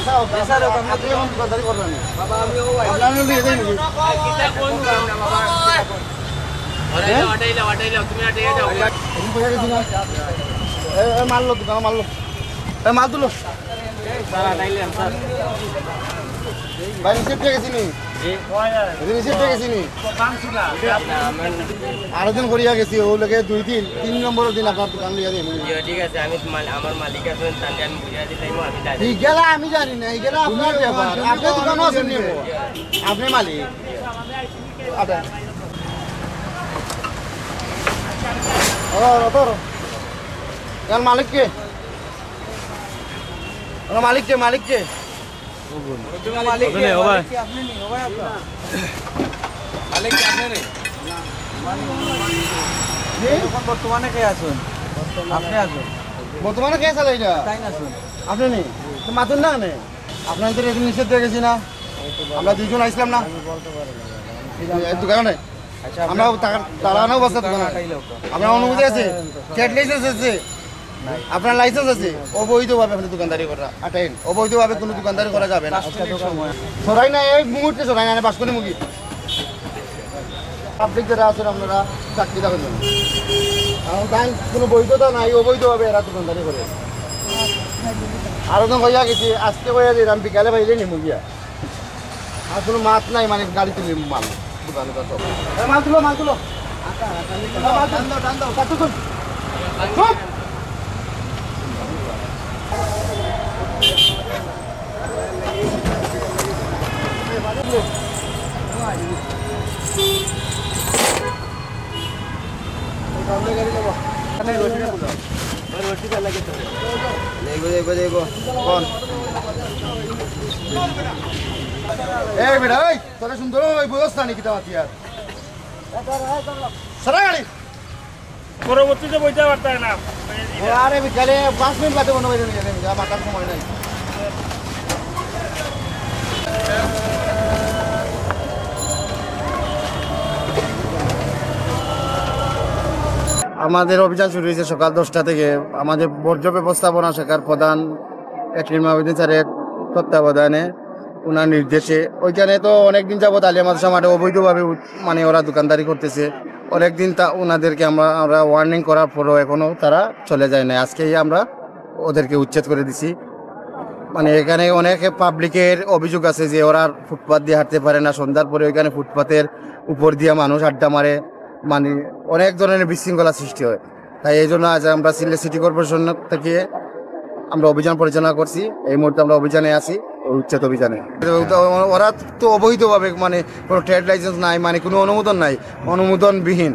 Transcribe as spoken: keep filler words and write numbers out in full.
স্যার, ওকে আপনি এখন দোকানদারি করবেন না। বাবা, আমি ও ভাই। আপনার হলো এটাই নাকি? কিতা কোন দোকান না বাবা? হ্যাঁ? ওটাই লাও, ওটাই লাও, তুমি ওটাই যাও। এখন পয়সা গেছি না? এ, এ, মাল লো দোকানে, মাল লো। এ, মাল তুলো। স্যার, ওটাই লাম, স্যার। ভাই, রিসিপ্ট পেয়ে গেছি নি? জি। রিসিপ্ট পেয়ে গেছি নি? আরো দিন করিয়া গেছি, ও লোকে দুই দিন, তিন নম্বর দিন আপনার দোকান লইয়া দিই। জি, ঠিক আছে, আমি তো মাল-, আমার মালিক আছেন, তাহলে আমি বুঝাই দিলাম, আমি জানি। ঠিক গেলা, আমি জানি না, এই গেলা আপনার ব্যাপার, আপনি দোকানও আছেন নি, আপনি মালিক। আচ্ছা। ও, ও, ও। এর মালিক কে? ওর মালিক কে? মালিক কে? তুমি মালিক আপনি কে? ও ভাই। মালিক কি আপনি নি? ও ভাই আপনার? মালিক কি আপনি নি? জি? এখন বর্তমানে কে আছেন? আপনি আছেন। বর্তমানে কে চালায় এটা? তাই না আছেন? আপনি নি? তো মাতুন না কেনে? আপনার তো এখানে নিষেধ দিয়ে গেছি না? আমরা দুইজন আইছিলাম না? এই দোকানে? আচ্ছা, আমরা আপনার তারা-, তারা না অবস্থা দোকানে। আমরা অনুমতি আছে? ট্রেড লাইসেন্স আছে? আপনার লাইসেন্স আছে? অবৈধভাবে আপনি দোকানদারি করা, আটেন। অবৈধভাবে কোনো দোকানদারি করা যাবে না। আচ্ছা, দোকান। সরাই না, এই মুহূর্তে সরাই না, বাস করে মুখী। পাবলিক যারা আছেন আপনারা সাক্ষী থাকেন। কারণ তাই কোনো বৈধতা নাই, অবৈধভাবে এরা দোকানদারি করে। আরো তো কইয়া গেছি, আজকে কইয়া দিলাম, বিকালে পাইলে নিমু গিয়া। আর কোনো মাত নাই, মানে গাড়ি তুলি মাল, দোকানে তো সব। এ, মাল তুলো, মাল তুলো। টান দাও, টান দাও। কাটু তুল। চুপ। দেখবো, দেখবো, দেখবো। কোন? এই বেটা, এই, তোরা সুন্দর ওই বুঝছ না নি কিতা মাতি আর? সারা গাড়ি। পরবর্তীতে বইতে পারতায় না। ও, আরে বিকালে পাঁচ মিনিট বাদে মনে হয় যাবে, যা মাতার সময় নাই। আমাদের অভিযান শুরু হয়েছে সকাল দশটা থেকে। আমাদের বর্জ্য ব্যবস্থাপনা শাখার প্রধান একলিম আবেদিন স্যারের তত্ত্বাবধানে, ওনার নির্দেশে, ওইখানে তো অনেক দিন যাবত আলিয়া মাদ্রাসা মাঠে অবৈধভাবে উত-, মানে ওরা দোকানদারি করতেছে। অনেক দিন তা ওনাদেরকে আমরা, আমরা ওয়ার্নিং করার পরও এখনো তারা চলে যায় না। আজকেই আমরা ওদেরকে উচ্ছেদ করে দিছি। মানে এখানে অনেক পাবলিকের অভিযোগ আছে যে ওরা ফুটপাত দিয়ে হাঁটতে পারে না, সন্ধ্যার পরে ওইখানে ফুটপাতের উপর দিয়ে মানুষ আড্ডা মারে, মানে অনেক ধরনের বিশৃঙ্খলা সৃষ্টি হয়। তাই এই জন্য আজ আমরা সিলেট সিটি কর্পোরেশন থেকে আমরা অভিযান পরিচালনা করছি। এই মুহূর্তে আমরা অভিযানে আছি, ওই উচ্ছেদ অভিযানে। ওরা তো অবৈধভাবে, মানে কোনো ট্রেড লাইসেন্স নাই, মানে কোনো অনুমোদন নাই, অনুমোদনবিহীন।